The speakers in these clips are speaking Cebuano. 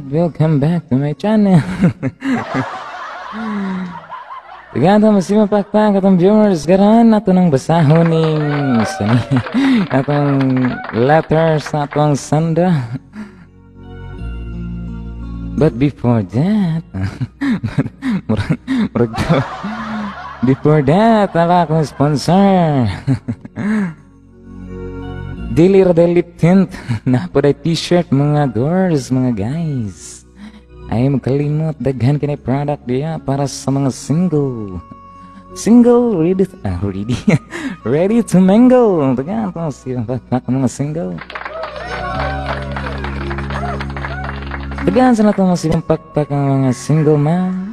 Welcome back to my channel. Tagaan masima pakpak atong viewers karon ato nang basahon ning atong letter sa atong sender. But before that, before that, ala akong sponsor. Dili ra day lip tint na po day t-shirt mga girls, mga guys. Ay magkalimot, daghan kini product diya para sa mga single. Single, ready, ready, ready to mingle. Daghan to siya mga single. Daghan sa nato mga silang pakpak ang mga single man.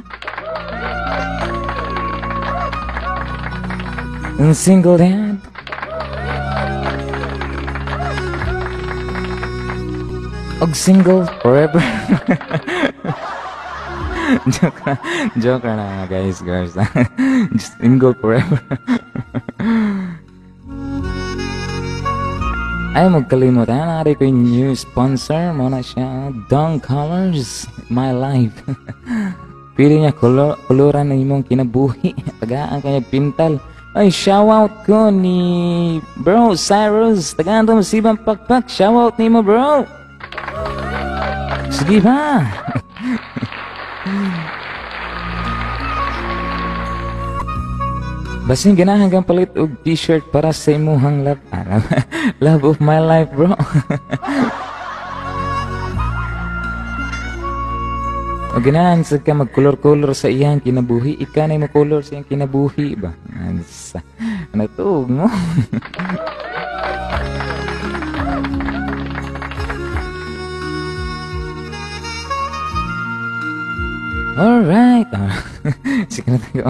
And single dad. Og single forever. Joke na guys, girls. Just single forever. Ay magkalimot ha, naari ko yung new sponsor mo na siya, Dong Colors My Life. Pili niya koloran na imong kinabuhi. Tagaan kanya pintal. Ay, shout out ko ni Bro Cyrus. Tagaan to masibang pakpak. Shout out nimo, bro. Sige ba? Basin ganahan kang palit og t-shirt para sa imuhang love, love of my life, bro. O ganahan sa ka magkulor-kulor sa iyang kinabuhi, ika na mo kulor sa iyang kinabuhi ba? Ano to mo? Alright. Sige na tayo.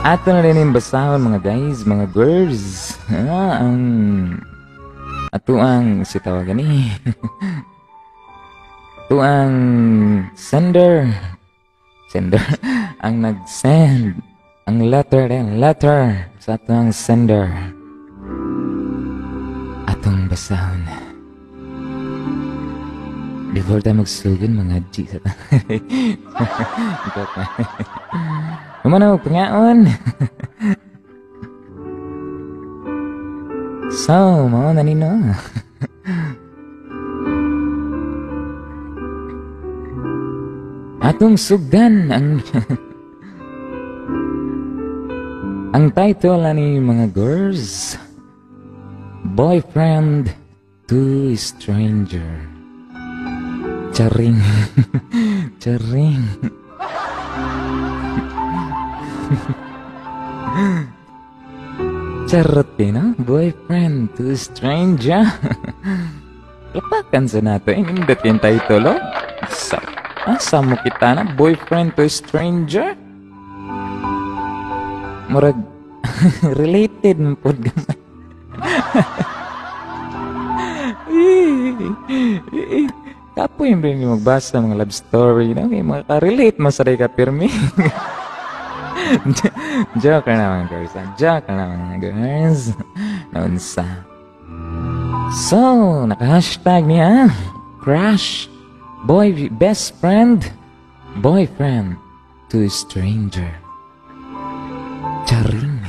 Ato na rin yung basahon mga guys, mga girls. Ang ato ang si tawagan ni. Ato ang sender. Sender. Ang nag-send. Ang letter din. Letter sa ato ang sender. Atong basahon. Before tayo magsugod, mga G sa tayo. Kumana magpangaon. So, mao na nino. Atong sugdan ang ang title ani mga girls, Boyfriend to Stranger. Charing. Charing. Charot eh, no? Boyfriend to stranger. Lapakan sa nato. Eh, nindot yung title, oh. Asa mo kita na? Boyfriend to stranger? Murag, related mo po gamay. Kapoy yung rin magbasa mga love story, no? Okay, makaka-relate mo sa ka pirmi. Joke na mga girls. Joke na mga girls. Naunsa. So, naka-hashtag niya, crush, boy, best friend, boyfriend to stranger. Charing.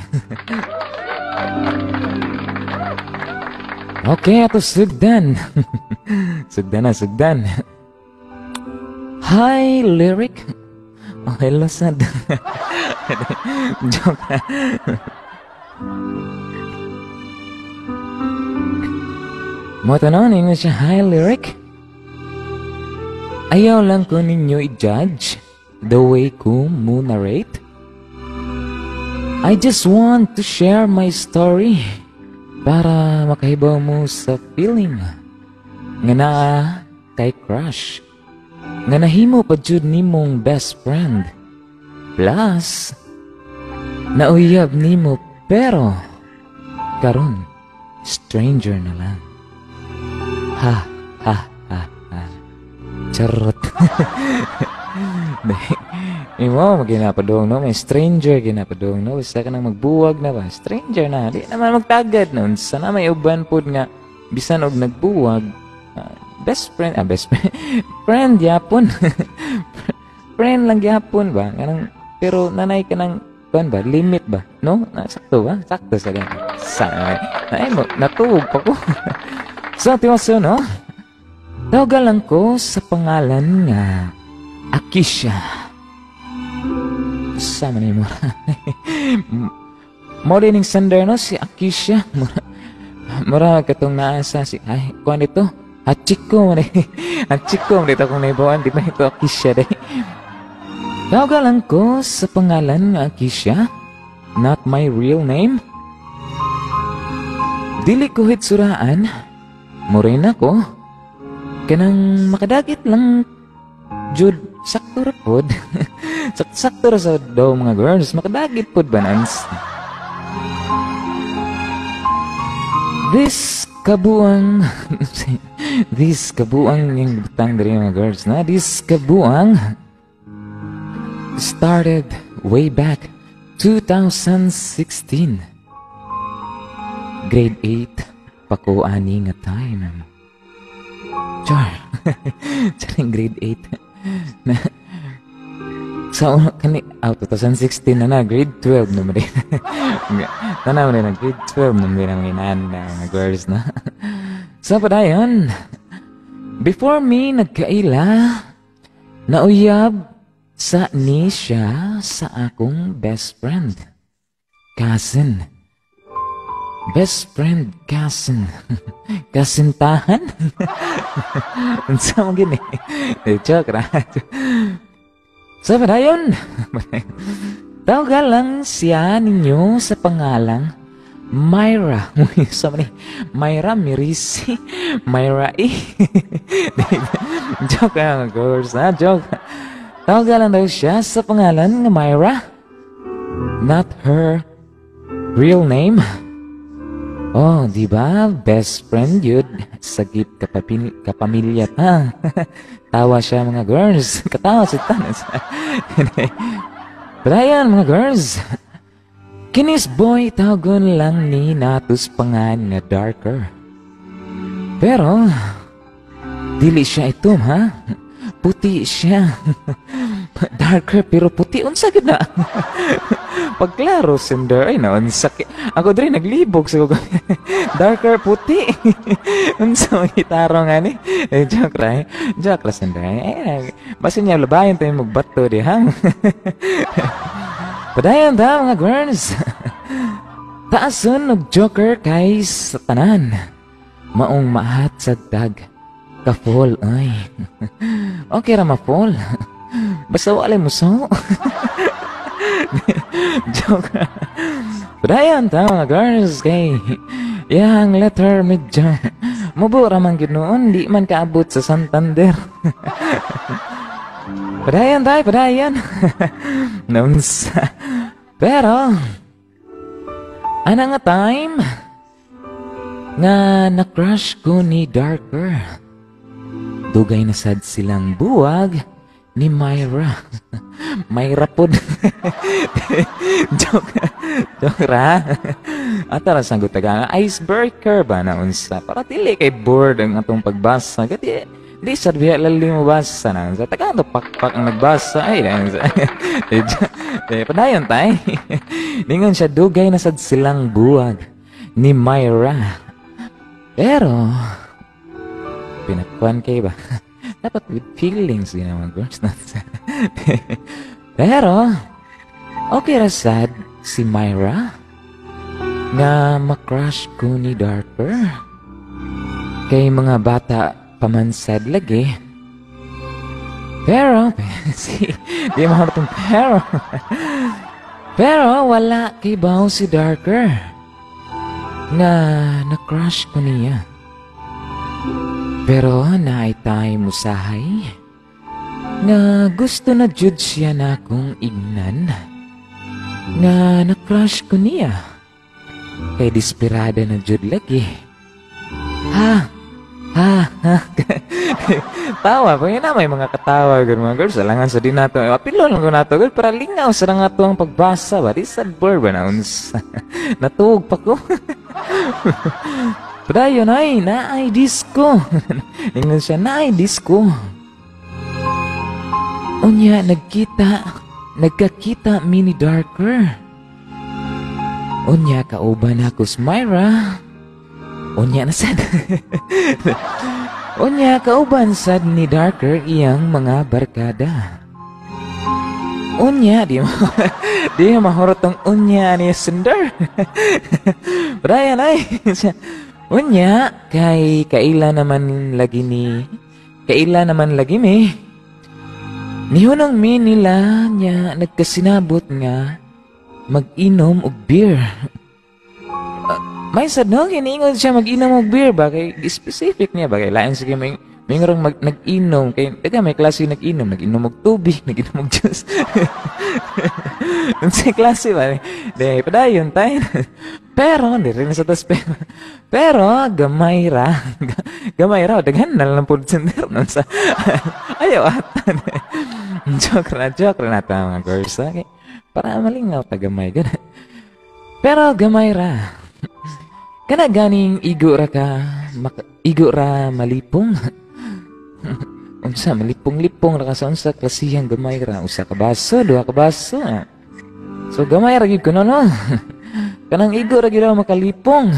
Okay, ato sugdan. Sugdan na, sugdan. Hi, Lyric. Oh, hello, sad. Joke na. Mo tanon, ingon siya, hi, Lyric. Ayaw lang ko ninyo i-judge the way ko mo narrate. I just want to share my story para makahibaw mo sa feeling nga naa kay crush nga nahimo pa jud nimong best friend, plus nauyab nimo pero karon stranger na lang. Ha ha ha ha. Charot. Imo maginapadong no, may stranger ginapadong no, basta ka nang magbuwag na ba, stranger na, di naman magtagad no, sana may uban pod nga bisan og nagbuwag, Best friend, best friend. Friend yapon. Friend lang gyapon ba? Kanang, pero nanay ka ng, kuan ba? Limit ba? No? Na, sakto ba? Sakto sa ganyan. Sa, ay mo, natuog pa ko. So, tiwaso, no? Tawagan lang ko sa pangalan nga Akisha. Sama ni mo. Mo din ning sender, no? Si Akisha. Mura, mura katong naa sa si, ay, kuan dito. Hachiko man eh. Hachiko man dito akong naibawan. Di ba ito Akisha day? Tawagan lang ko sa pangalan nga Akisha. Not my real name. Dili ko hitsuraan. Morena ko. Kanang makadagit lang jud, sakto ra pod. Sakto ra sa daw mga girls, makadagit pod ba nans. This kabuang this kabuang yung butang diri mga girls na this kabuang started way back 2016. Grade 8 pa ko ani nga time. Char. Char, grade 8. Na, sa kani 2016 na na grade 12 na man. Tanaw na grade 12 na man ang inaan na mga girls na. So padayon, before me nagkaila, nauyab sa ni siya sa akong best friend. Cousin. Best friend cousin. Kasintahan? Unsa man gini? Eh, joke ra. So padayon, tawagan lang siya ninyo sa pangalang Myra. Sa ni Myra Mirisi. Myra E. Joke lang, girls, ha? Joke. Tawagan lang daw siya sa pangalan nga Myra. Not her real name. Oh, di ba? Best friend yun. Sagip kapamilya ta. Tawa siya mga girls. Katawa si Tanas. Pero ayan mga girls. Kinis boy tawagon lang ni natus pangan nga darker. Pero dili siya itom ha. Puti siya. Darker pero puti unsa gid na. Pagklaro sender ay na unsa ako diri naglibog sa darker puti. Unsa man gitarong ani? Eh, joke ra. Joke ra sender. Eh, basin niya labayon tayo magbato di ha. Padayon ta mga girls. Taason og joker kay sa tanan. Maong mahat sa dag. Ka-fall ay. Okay ra ma-fall. Basta wala mo so. Joke. Padayon ta mga girls kay yang letter medyo mubo ra man gid noon, di man kaabot sa Santander. Padayon tayo, padayon. Naunsa. Pero ana nga time nga na-crush ko ni Darker. Dugay na sad silang buwag ni Myra. Myra pod. Joke. Joke ra. Ata ra sanggot taga icebreaker ba na unsa para dili kay bored ang atong pagbasa. Gati di sad biya lalim mo basa na unsa. Taga to pakpak ang nagbasa ay na unsa. Eh, padayon tay. Ningon siya dugay na sad silang buwag ni Myra. Pero pinakuan kay ba? Dapat with feelings din naman, girls. Pero, okay ra sad si Myra nga makrush ko ni Darker. Kay mga bata pamansad lagi. Pero, si, di mo pero. Pero, wala kay baw si Darker nga na-crush ko niya. Pero naay time usahay nga gusto na jud siya na akong ignan nga na-crush ko niya. Kay desperada na jud lagi. Ha? Ha? Ha? Tawa, kaya na may mga katawa gud mga girls. Alangan sa di nato. Apilo lang ko nato girl para lingaw sa nga ato ang pagbasa ba. Di sad bored ba na unsa. Natuog pa ko. Padayon ay, naay disco. Ingon siya, naay disco. Unya, nagkakita mi ni Darker. Unya, kauban ako si Myra. Unya na sad. Unya, kauban sad ni Darker iyang mga barkada. Unya, di mo mahurot ang unya ni Sender. Brian ay. Unya, kay kaila naman lagi mi. Nihunong mi nila niya nagkasinabot nga mag-inom og beer. May sad no, kiniingon siya mag-inom og beer ba kay specific niya ba kay lain sige may mingrong mag nag-inom kay daga may klase nag-inom, nag-inom og tubig, nag-inom og juice. Unsay klase ba? Di padayon tayo. Pero di rin sa tas pero gamay ra. Gamay ra daghan na lang pud sender nun sa ayaw ata. Joke ra nata mga girls ha? Kay para malingaw ta gamay gud. Pero gamay ra. Kana ganing igo ra ka igo ra malipong. Unsa malipong-lipong ra ka sa unsa klasihang gamay ra, usa ka baso, duha ka baso. So gamay ra gyud kuno no. Kanang igo ra gyud makalipong.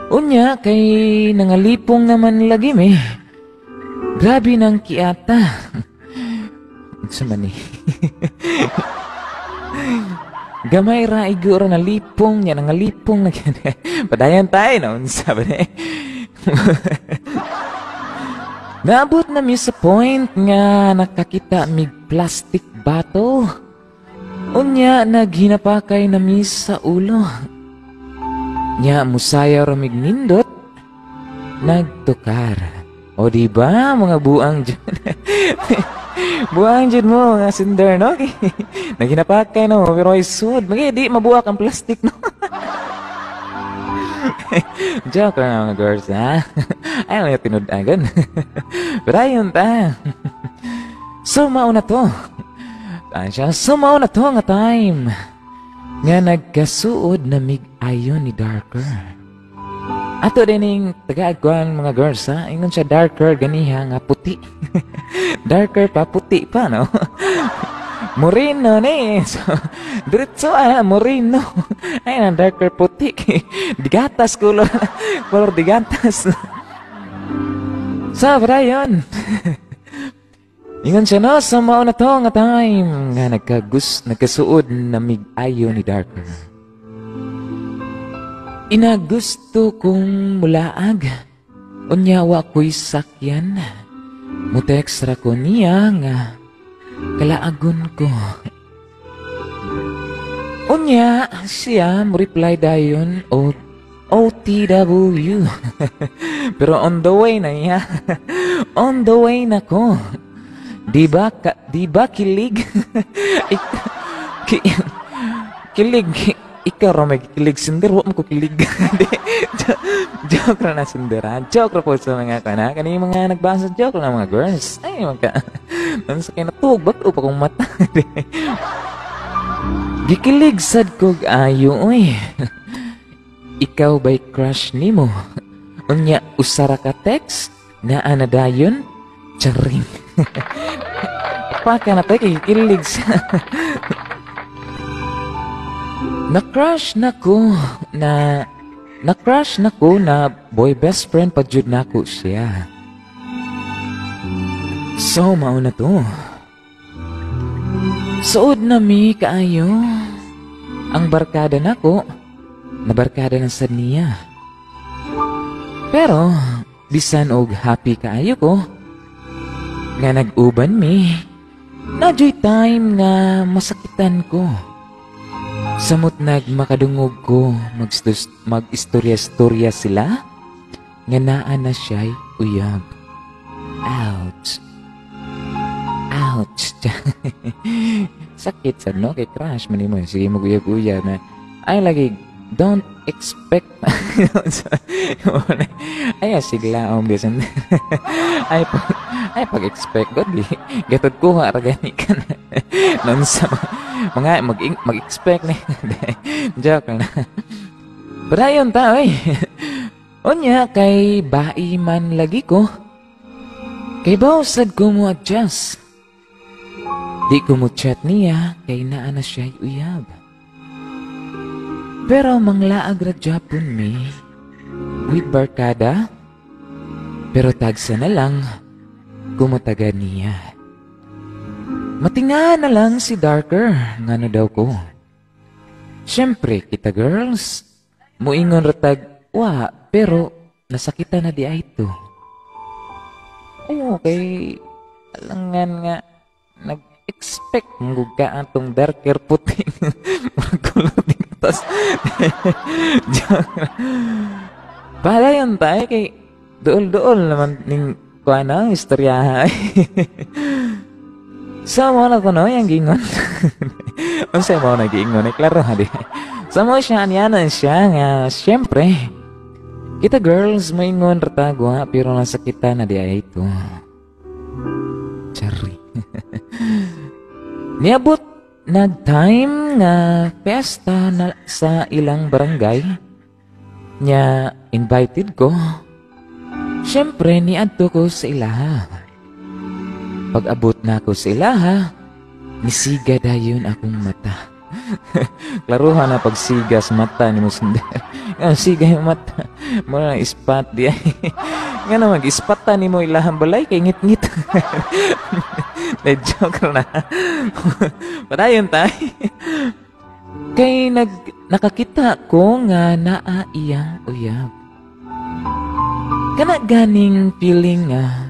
Unya kay nangalipong naman lagi mi. Grabe nang kiata. Unsa man ni? Gamay ra igo ra nalipong nya nangalipong na padayon tayo na unsa ba ni? Naabot na mi sa point nga nakakita mig plastic bottle. Unya naghinapakay na mi sa ulo. Nya musayaw ra mig nindot, nagtukar. O di ba mga buang jud. Buang jud mo mga sender no. Naghinapakay no pero ay sud magi di mabuak ang plastic no. Joke lang mga girls ha. Ayaw na tinud-agan. Pero ayun ta. So mauna to. Siya, so mauna to nga time nga nagkasuod na mig-ayon ni Darker. Ato dining tagaagwan mga girls ha. Ingon siya darker ganiha nga puti. Darker pa puti pa no. Moreno ni. So, diretso ana moreno. Ay na darker puti. Digatas color. Color digatas. So, Brian. Ingon siya no, sa mauna to nga time nga nagkasuod na mig-ayo ni Darker. Inagusto kong mulaag. Unya wa ko'y sakyan. Mutext ra ko niya nga kalaagon ko. Unya siya mo reply dayon o OTW. Pero on the way na niya. On the way na ko. Di ba kilig? Kilig. Ikaw ra may kilig sender, wa mo ko kilig. Joke ra na sender ha. Joke ra po sa mga kana. Kani mga nagbasa joke ra na mga girls. Ay magka. Unsa kay natug bag-o pa kong mata. Gikilig sad kog ayo oy. Ikaw ba'y crush nimo? Unya usa ra ka text naa na dayon? Charing. Paka na tayo kikilig siya. Na-crush na ko na boy best friend pa jud nako siya. So mao na to. Suod na mi kaayo. Ang barkada nako, nabarkada na sad niya. Pero bisan og happy kaayo ko nga nag-uban mi, na-joy time nga masakitan ko. Samot nag makadungog ko mag-istorya-istorya sila nga naa na siya'y uyab. Ouch. Ouch. Sakit sad no kay crush man nimo sige mag-uyab-uyab na. Ay lagi don't expect. Ay sigla om bisan. Ay pag-expect god di gatod kuha ra gani ka na. Nun sa mga mag-expect ni. Joke lang na. Padayon ta, oy. Unya, kay bai man lagi ko. Kay sad ko mo adjust. Di ko mo chat niya kay naa na siya uyab. Pero manglaag ra japon mi with barkada. Pero tagsa na lang kumutagad niya. Matinga na lang si Darker, ngano daw ko. Siyempre, kita girls, muingon ratag, wa, pero nasakita na di ay to. Oo, kay alangan nga, nag-expect mo ka atong darker puti. Magkulot tas. Padayon tayo kay duol-duol naman ning kuan ang istorya. Sa mo na kuno yang gingon. Unsa mo na giingon eh, klaro ha di. Sa mo siya niya siya nga syempre kita girls maingon ra tagwa pero nasakita na di ay ito. Chari. Niabot nag-time nga pesta na sa ilang barangay. Nya invited ko. Siyempre niadto ko sa ilaha. Pag-abot na ako sa ilaha, nisiga dayon akong mata. Klaruhan na pagsiga sa mata ni mo sundar. Nga siga yung mata. Mo na ispat di ay. Nga na mag-ispata ni mo ilahang balay kay ngit-ngit. Na joke na. Padayon tay. Kay nakakita ko nga naa iyang uyab. Kana ganing feeling nga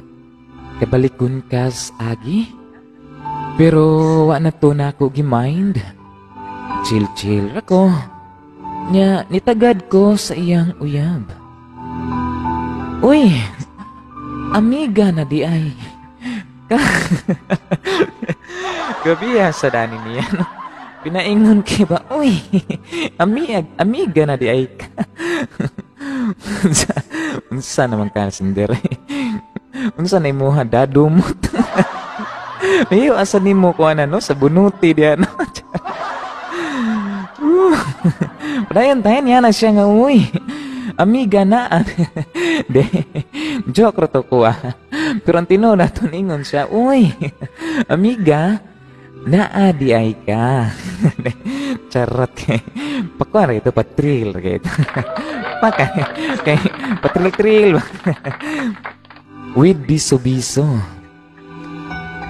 kabalikon kas agi. Pero wa na to na ako gi-mind. Chill-chill ra ko. Nya nitagad ko sa iyang uyab. Uy, amiga na di ay. Gabi sa dani niya. No? Pinaingon kay ba, uy, amiga na di ay ka. Unsa naman ka sindere? Unsa na imuha dadumot? Mayo asa nimo ko ana no sa bunuti diya no. Padayon tayo niya na siya nga uy. Amiga na. De, joke ra to ko ah. Pero ang tinuod ato ningon siya, uy, amiga, naa di ay ka. Charot kay. Pakuan ra ito, patril ra ito. Paka, kay, patril-tril. With biso-biso.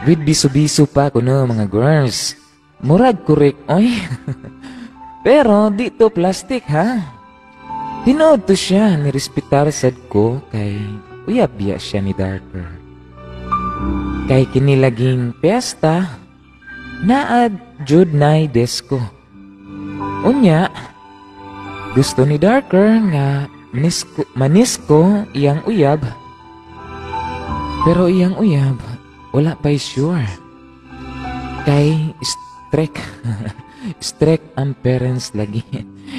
With biso-biso pa kuno mga girls. Murag korek, oy. Pero di to plastic ha. Tinuod to siya nirespetar sad ko kay uyab biya siya ni Darker. Kay kinilaging piyesta, naad jud nay disco. Unya, gusto ni Darker nga manisko iyang uyab. Pero iyang uyab, wala pa'y sure. Kay strict. Strict ang parents lagi.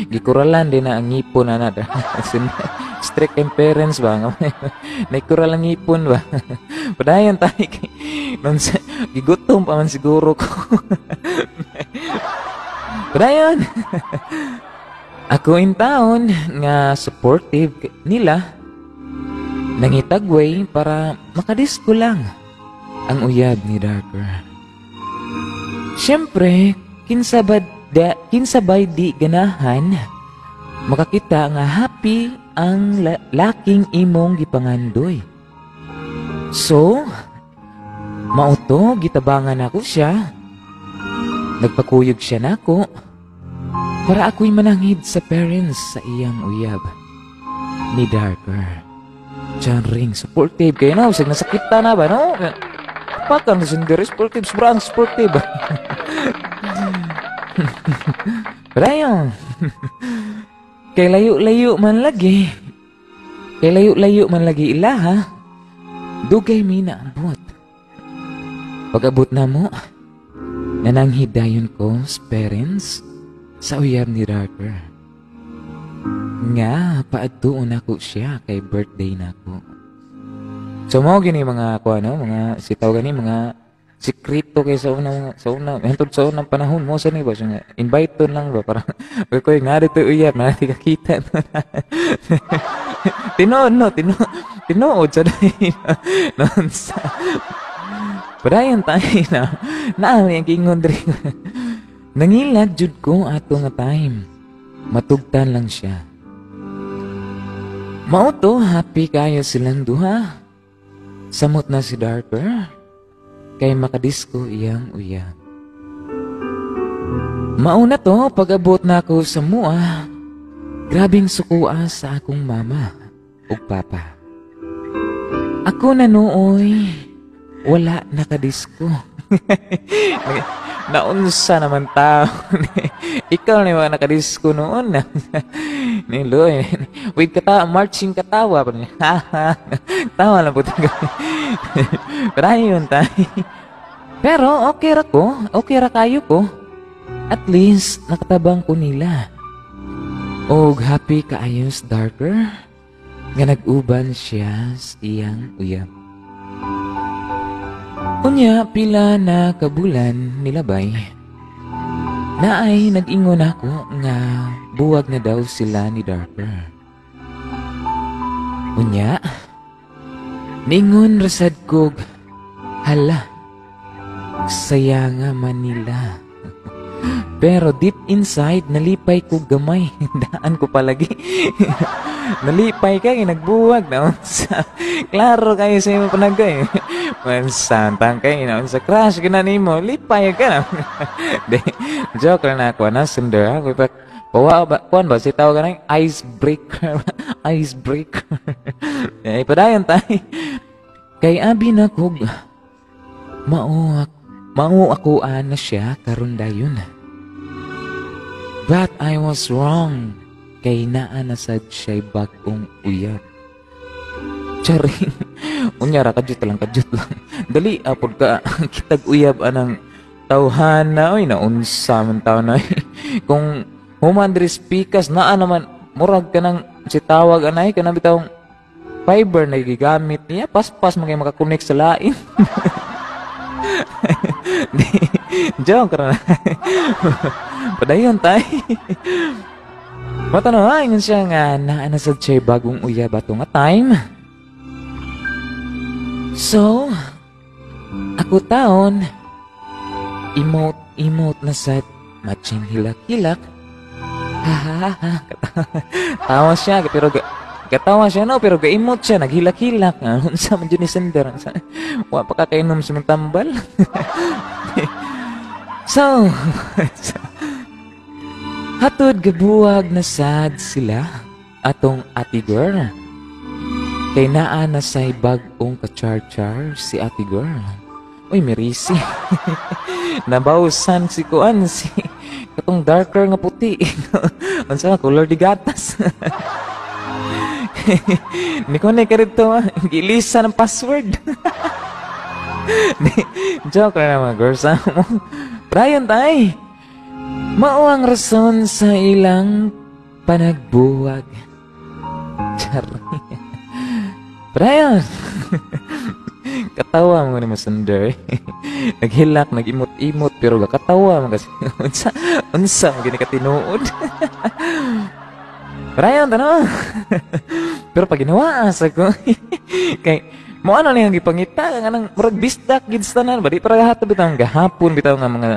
Gikuralan din na ang ngipon na na. Strict ang parents ba? Naikural ang ngipon ba? Padayon tayo kay gigutom pa man siguro ko. Padayon. Ako in taon nga supportive nila. Nangitagway para makadisko lang ang uyab ni Darker. Siyempre, kinsabay di ganahan makakita nga happy ang laking imong gipangandoy. So, mauto gitabangan ako siya. Nagpakuyog siya nako para ako'y mananghid sa parents sa iyang uyab ni Darker. Chan ring, supportive kayo na. Usag nasakita na ba, no? Pakan, sundere, supportive, sobrang supportive. Pero kay layo-layo man lagi. Kay layo-layo man lagi ila, ha? Dugay mi naabot. Pag-abot na mo, nananghid dayon ko sa parents sa uyab ni Darker. Nga, paadtuon ako siya kay birthday nako. So mo gini mga kuano, mga sitaw gani mga Sikreto kay sa una hantod sa unang panahon mo sa ni ba siya nga invite lang ba, parang koy nga dito uyab na di ka kita. Tinuod no, tinuod, tinuod sa noon sa. Padayon tayo na naami ang giingon diri. Nangilad jud ko ato nga time. Matugtan lang siya. Mao to, happy kayo silang duha. Samot na si Darker kay makadisko iyang uyab. Mauna to, pag-abot na ako sa mua, grabing sukua sa akong mama ug papa. Ako na nooy wala nakadisko. Naunsa naman tao. Ikaw ni wala nakadisko noon. Niloy. With kata marching katawa pa niya. Tawa lang po. Pero ayun tayo. Pero okay ra ko. Okay ra kayo ko. At least nakatabang ko nila. Og happy kaayos Darker nga nag-uban siya sa iyang uyab. Unya pila na kabulan nilabay. Naay nag-ingon ako nga buwag na daw sila ni Darker. Unya, ningon rasad kog, "Hala, saya nga Manila." Pero deep inside, nalipay ko gamay. Daan ko palagi. Nalipay ka, nagbuwag na. Sa, klaro kayo sa imong panagay. Mansantang kay na sa crush ka na nimo, lipay ka na. Di, joke lang na ako na sender. Ako pa pawa ba kuan ba si tawag ka icebreaker, icebreaker. Eh, padayon tayo. Kay abi na kog mao mao ako na siya karon dayon. But I was wrong. Kay naa na sad siya'y bag-ong uyab. Charing. Unya ra, kadyot lang, kadyot lang. Dali apod ka kitag uyab anang tawhana oy, naunsa man taw na. Kung human diri pikas naa naman murag kanang si tawag anay kanang bitawng fiber na gigamit niya, paspas man kay makakonect sa lain. Joke ra. Padayon tay. Mata na ingon siya nga naa na sad siya bagong uyab ato nga time. So, ako taon, emote, emote na sad, matching hilak-hilak. Ha ha ha. Tawa siya, pero katawa siya no, pero ga-emote siya, naghilak-hilak. Unsa man jud ni sender? Wa pa ka kainom sa mong tambal. So, hatod gabuwag na sad sila atong ati girl. Kay naa na say bag-ong ka-char-char si ati girl. Uy, mirisi. Nabawsan si kuan si katong Darker nga puti. Unsa nga color di gatas. Ni ko na kadto ah. Gilisa ng password. Joke lang mga girls. Ah. Brian tay. Mao ang rason sa ilang panagbuwag. Char. Brian. Katawa mo ni Masender. Naghilak, nag-imot-imot, pero katawa mo kasi. Unsa, unsa mo gini katinuod. Brian, tanaw. Pero pag ginawa sa ko, kay mo ano na yung gipangita, nga nang murag bisdak gid sa tanan ba, di para hatod bitaw gahapon bitaw nga mga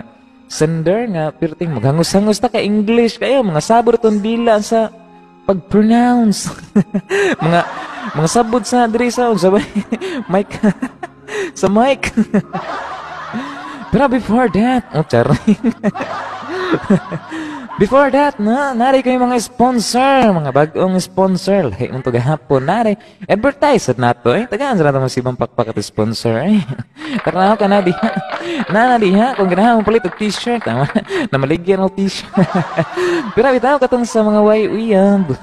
sender nga pirting maghangos-hangos ta ka English kayo, mga sabot tong dila sa pag-pronounce, mga sabot sa diri sa unsa ba mic, sa mic. Pero before that, oh, char. Before that, na, nari kayo mga sponsor, mga bagong sponsor. Lahi mong to gahapon, nari. Advertise at nato, eh. Tagaan sa nato masibang pakpak at sponsor, eh. Tara ka na diha. Na, na diha, kung ganahan mo palit og t-shirt, tama, na maligyan og t-shirt. Pero bitaw katong sa mga way uyab.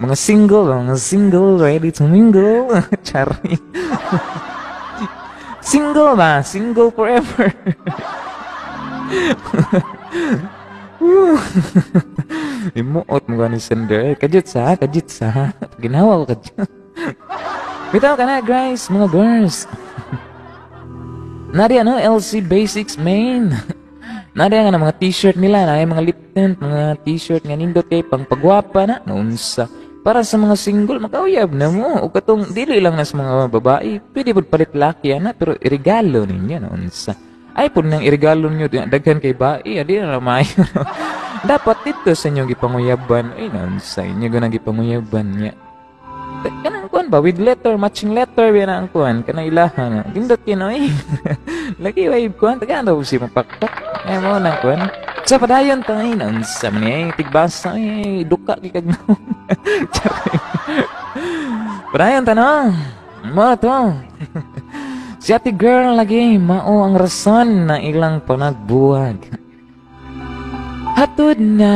Mga single, ready to mingle. Chari. Single ba? Single forever. Imuot mo gani sender. Kajut sa, kajut sa. Ginawa ko kajut. Bitaw ka na, guys, mga girls. Nari ano, LC Basics main. Nari nga na mga t-shirt nila, na mga lip tint, mga t-shirt nga nindot kay pang pagwapa na, naunsa. Para sa mga single, makauyab na mo. O katong dili lang na sa mga babae, pwede pud palit laki ana, pero irigalo ninyo, naunsa. Ay pud nang irigalo ninyo, daghan kay bae, adi na maayo. Dapat dito sa inyong gipanguyaban, ay naunsa, inyo ganang gipanguyaban niya. Kanang kuan ba with letter, matching letter ba na ang kuan kanang ilaha na gindot kino eh. Lagi way kuan tagaan daw si mapakpak ay mo nang kuan sa padayon ta ay unsa man eh tigbasa eh duka kay kag. Padayon ta no mo to si ate girl lagi mao ang rason na ilang panagbuwag. Hatod na.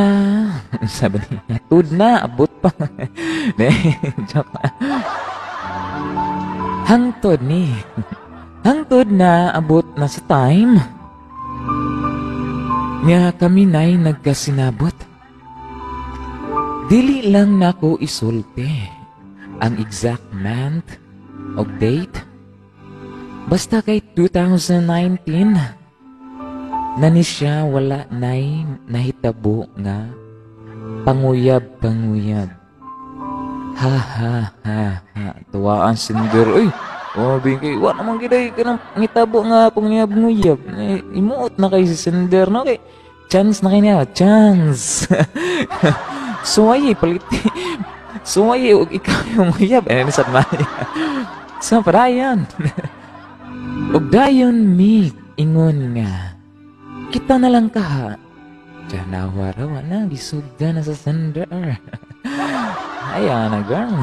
Sabi niya, hatod na, abot pa. Joke. Hangtod ni. Hangtod na, abot na sa time nga kami na'y nagkasinabot. Dili lang nako isulti ang exact month o date. Basta kay 2019 na ni siya, wala na'y nahitabo nga panguyab-panguyab. Ha ha ha ha. Tuwaan sender. Uy, oh, bingkay. Wa naman giday kanang ngitabo nga panguyab-nguyab. Eh, imuot na kay si sender, no? Kay chance na kay niya. Chance. Suway, palit. Suway, ug ikaw yung uyab. Eh, sad man. So, padayon. Ug dayon mi ingon nga kita na lang kaha. Diyan nawa na, gisugda na sa sender. Ayan na, girl.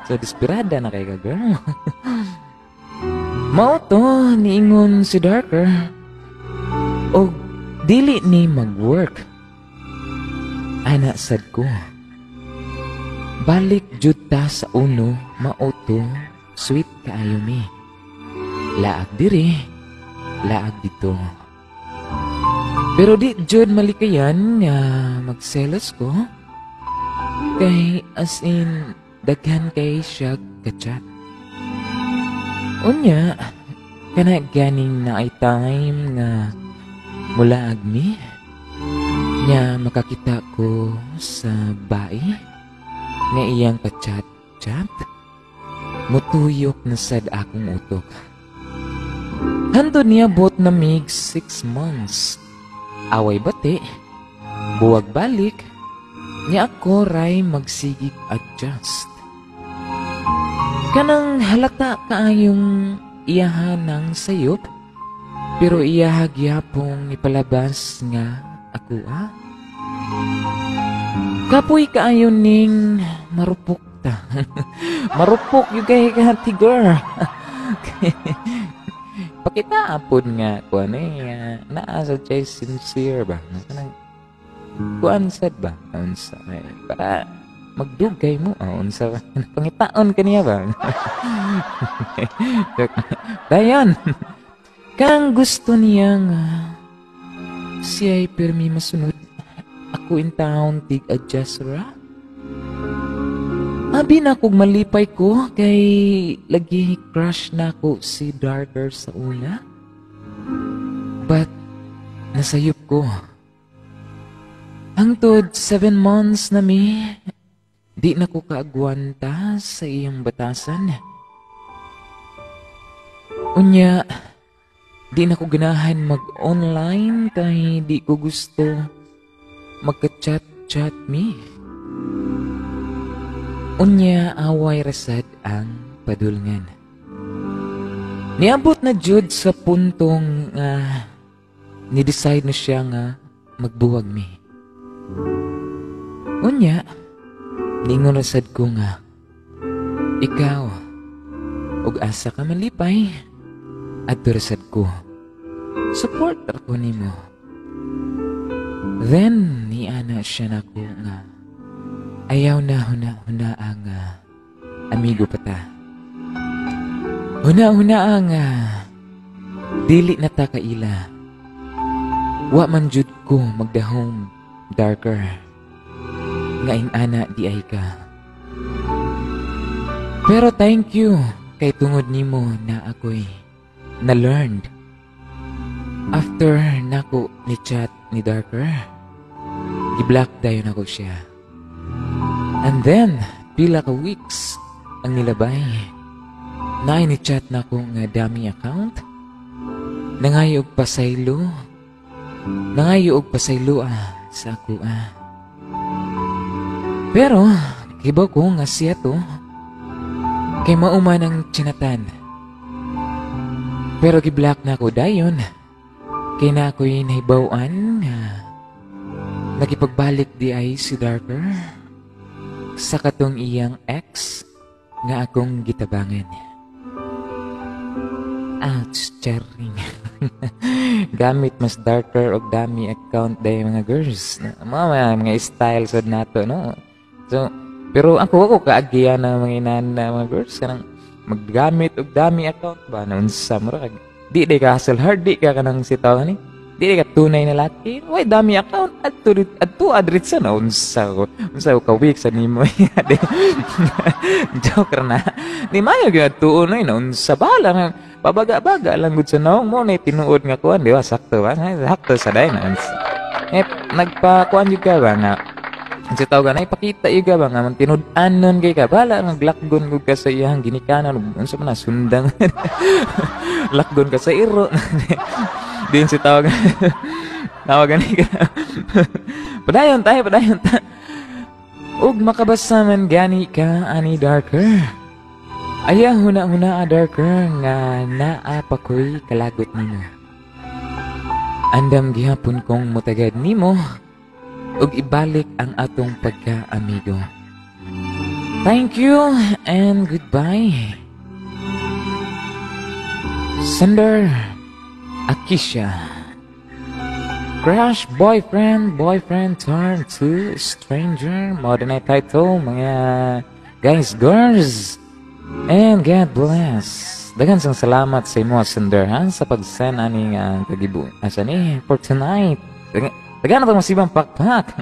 So, desperada na kay ka, girl. Mao to, niingon si Darker. Og dili ni mag-work. Ana sad ko. Balik jud ta sa uno, mao to, sweet kaayo mi. Laag diri, laag dito. Pero di jud malikayan nga magselos ko. Kay as in, daghan kay siya kachat. Unya, kana ganing na ay time nga mulaag mi, nya makakita ko sa bae nga iyang kachat-chat. Mutuyok na sad akong utok. Hantod niya bot na mig 6 months. Away bati, buwag balik, niya ako ray magsigig adjust. Kanang halata kaayong iyahan ng sayop, pero iyaha gyapong ipalabas nga ako ah. Kapoy kaayo ning marupok ta. Marupok yung kay ka, girl. Pakita apod nga kuan eh naa sa chay sincere ba kanang kuan sad ba unsa eh, para magdugay mo ah, unsa pangitaon kaniya ba. Dayon kang gusto niya nga siya'y pirmi masunod ako in town tig adjust ra. Abi na kog malipay ko kay lagi crush na ako si Darker sa una. But nasayop ko. Hangtod 7 months na mi, di na ko kaagwanta sa iyang batasan. Unya, di na ko ganahan mag-online kay di ko gusto magka-chat-chat mi. Unya away rasad ang padulngan. Niabot na jud sa puntong ni-decide na siya nga magbuwag mi. Unya, ningon rasad ko nga, ikaw, ug asa ka malipay, adto rasad ko. Support ako nimo. Then, niana siya nako nga, ayaw na huna-huna ang amigo pa ta. Huna-huna ang dili na ta kaila. Wa man jud ko magdahom, Darker. Nga ing-ana di ay ka. Pero thank you kay tungod nimo na ako'y na-learned. After nako ni chat ni Darker, gi-block dayon ako siya. And then, pila ka weeks ang nilabay, naay ni chat nako nga dummy account. Nangayo og pasaylo. Nangayo og pasaylo sa ako ah. Pero, kibaw ko nga siya to kay mao man ang chinatan. Pero gi-block na ako dayon. Kay naa ko'y nahibaw-an nga nakipagbalik di ay si Darker sa katong iyang ex nga akong gitabangan. Ouch, charing. Gamit mas Darker og dummy account day, mga girls. Mga style sad nato, no? So, pero ako kaagiya na mga inana, mga girls, kanang maggamit og dummy account ba na unsa mura kag di di ka hustle hard, di ka kanang sitaw ni di di ka tunay na laki. Why dummy account? Adto adto adrit sa na unsa ko ka weak sa nimo? Di joke ra na. Di mayo gyud tuon na unsa, bahala nga pabaga-baga lang gud sa naong mo na tinuod nga kuan, di ba? Sakto ba? Sakto sa day na eh nagpa kuan jud ka ba nga ang si tawag na ipakita yung ka ba nga man tinud-anon kay ka, bahala nga glakgon gud ka sa iyang ginikanan, unsa man na sundang lakgon ka sa iro din si tawag tawag gani ka. Padayon tayo, padayon ta. Ug makabasa man gani ka ani, Darker, ayaw huna-huna a, Darker, nga naa pa ko'y kalagot nimo. Andam gihapon kong mutagad nimo ug ibalik ang atong pagka-amigo. Thank you and goodbye. Sender, Akisha. Crush boyfriend, boyfriend turned to stranger. Modern na title, mga guys, girls. And God bless. Daghan sang salamat sa imo, sender, ha, sa pag-send ani nga kagibu. Asa ni for tonight. Daghan na itong masibang pakpak.